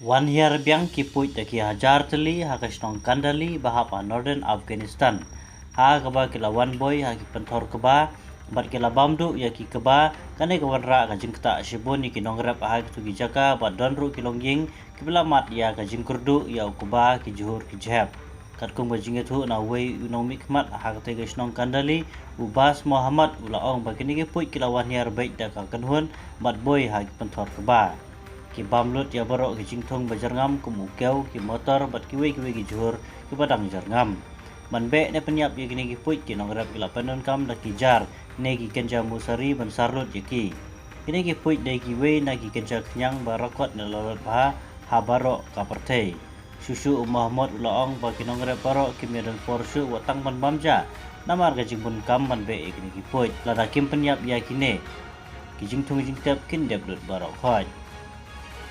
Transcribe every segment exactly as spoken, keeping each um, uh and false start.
Wan hiar biang ki puit da ki hajar tylli ha ka shnong Kandali ba hap ha Northern Afghanistan, ha kaba ki la wan boi ha ki pynthor kba bad ki la bam duh ïa ki kba. Kane ka wanrah ka jingktah shibun ïa ki nongrep ha kitu ki jaka bad don ruh ki longïing kiba la mad ïa ka jingkyrduh ïa u kba ki jhur ki jhep. Katkum ka jingïathuh na uwei u nongmihkhmat ha katei ka shnong Kandali, u Bas Mohammad, u la ong ba kine ki puit ki la wan hiar beit da ka kynhun bad boi ha ki pynthor kba. Ki bam lut ïa baroh ki jingthung ba jyrngam kum u kew, ki motor bad kiwei kiwei ki jhur kiba dang jyrngam. Ban beh ne pynïap ïa kine ki puit, ki nongrep ki la pyndonkam da ki jar ne ki kynja musari ban sar lut ïa ki. Kine ki puit dei kiwei na ki kynja khñiang ba rakot ne la lut bha ha baroh ka pyrthei. Shuh shuh u Mohammad u la ong ba ki nongrep baroh kim ïadon por shuh wat tang ban bam ja namar ka jingbun kam ban beh ïa kine ki puit. Lada kim pynïap ïa kine, ki jingthung jingtep kin dep lut baroh khoit.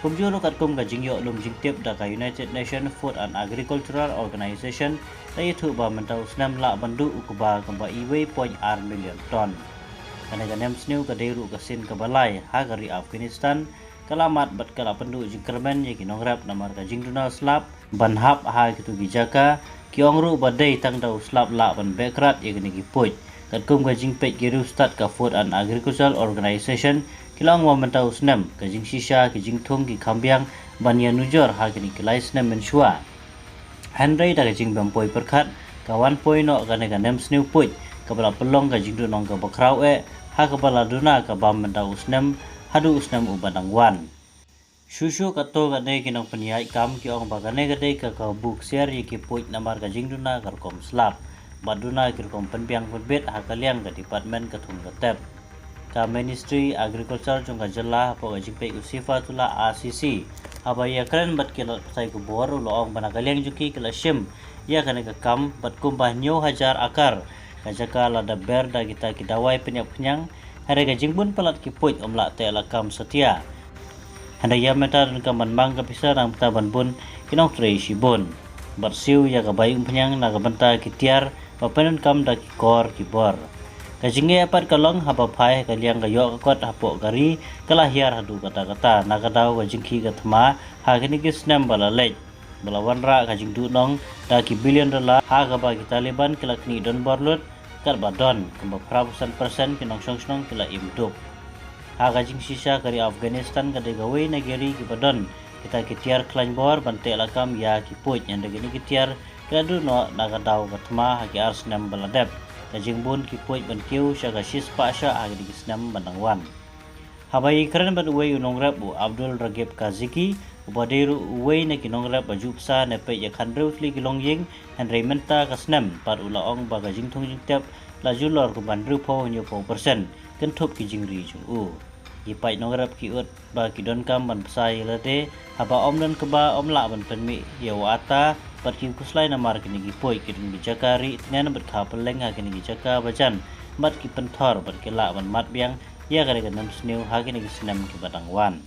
Kumjuh ruh katkum ka jingïoh lum jingtip da ka United Nations Food and Agricultural Organization, la ïathuh ba mynta u snem lah ban duh u kba kumba uwei point ar million ton. Kane ka nemsniew ka dei ruh ka sien kaba lai ha ka ri Afghanistan, ka la mad bad ka la pynduh jingkyrmen ïa ki nongrep namar ka jingduna slap ban hap ha kitu ki jaka. Ki ong ruh ba dei tang da u slap lah ban beh krad ïa kine ki puit. Katkum ka jingpeit ki riewstad ka Food and Agricultural Organization, ki la ong ba mynta u snem ka jingshisha ki jingthung ki kham biang ban ïanujor ha kine ki lai snem mynshuwa. Hynrei da ka jingbym poi pyrkhat, ka wan poi noh kane ka nemsniew puit kaba la pynlong ka jingduhnong kaba khraw eh, ha kaba la duna ka bam mynta u snem haduh u snem uba dang wan. Shuh shuh katto katne ki nongpynïaid kam ki ong ba kane ka dei ka kabu ksiar ïa ki puit namar ka jingduna ka rukom slap bad duna ki rukom pynbiang pynbit ha ka liang ka department ka thung ka tep. Ka Ministry Agriculture jong ka jylla hapoh ka jingpeit u Sifatullah Asisi, haba ïakren bad ki lad pathai khubor, u la ong ba na ka liang jong ki ki la shim ïa kane ka kam bad kumba hynñiew hajar akar ka jaka la dep ber da kita ki dawai pynïap khñiang. Hynrei ka jingbun palat ki puit ym lah teh lakam satia. Hynrei ïa mynta donkam ban mang ka pisa nangta ban bun ki nongtrei shibun bad siew ïa ka bai umphniang na ka bynta ki tiar ba pyndonkam da ki kor ki bor. Ka jingeh pat ka long haba phai ha ka liang ka ïoh ka kot hapoh ka ri ka la hiar haduh katta katta na ka daw ka jingkhih ka thma ha kine ki snem ba la leit, ba la wanrah ka jingduhnong da ki billion dollar ha kaba ki Taliban ki la khnieh donbor lut. Katba don kumba phra phew san percent ki nongshong shnong ki la im duk. Ha ka jingshisha ka ri Afghanistan ka dei kawei na ki ri kiba don kita ki tiar khlaiñ bor ban teh lakam ïa ki puit, hynrei kine ki tiar ki la duh noh na ka daw ka thma ha ki ar snem ba la dep. Ka jingbun ki puit ban kiew sha ka shispah shah ha kine ki snem ban dang wan. Haba ïakren bad uwei u nongrep, u Abdul Ragib Kaziki, uba dei ruh uwei na ki nongrep ba ju bsa ne peit ïa ka hynriew tylli ki longïing, hynrei mynta ka snem pat, u la ong ba ka jingthung jingtep la julor kumba hynriewphew hynñiewphew percent kynthup ki jingri jong u. Ki paid nongrep ki ud ba ki donkam ban bsa ïa lade, haba ym don kba ym lah ban pynmih ïa u ata bad ki khuslai namar kine ki puit. Ki don ki jaka rieh tngen bad kha pylleng ha kine ki jaka ba jan bad ki pynthor bad ki lah ban mad biang ïa kane ka nemsniew ha kine ki snem kiba dang wan.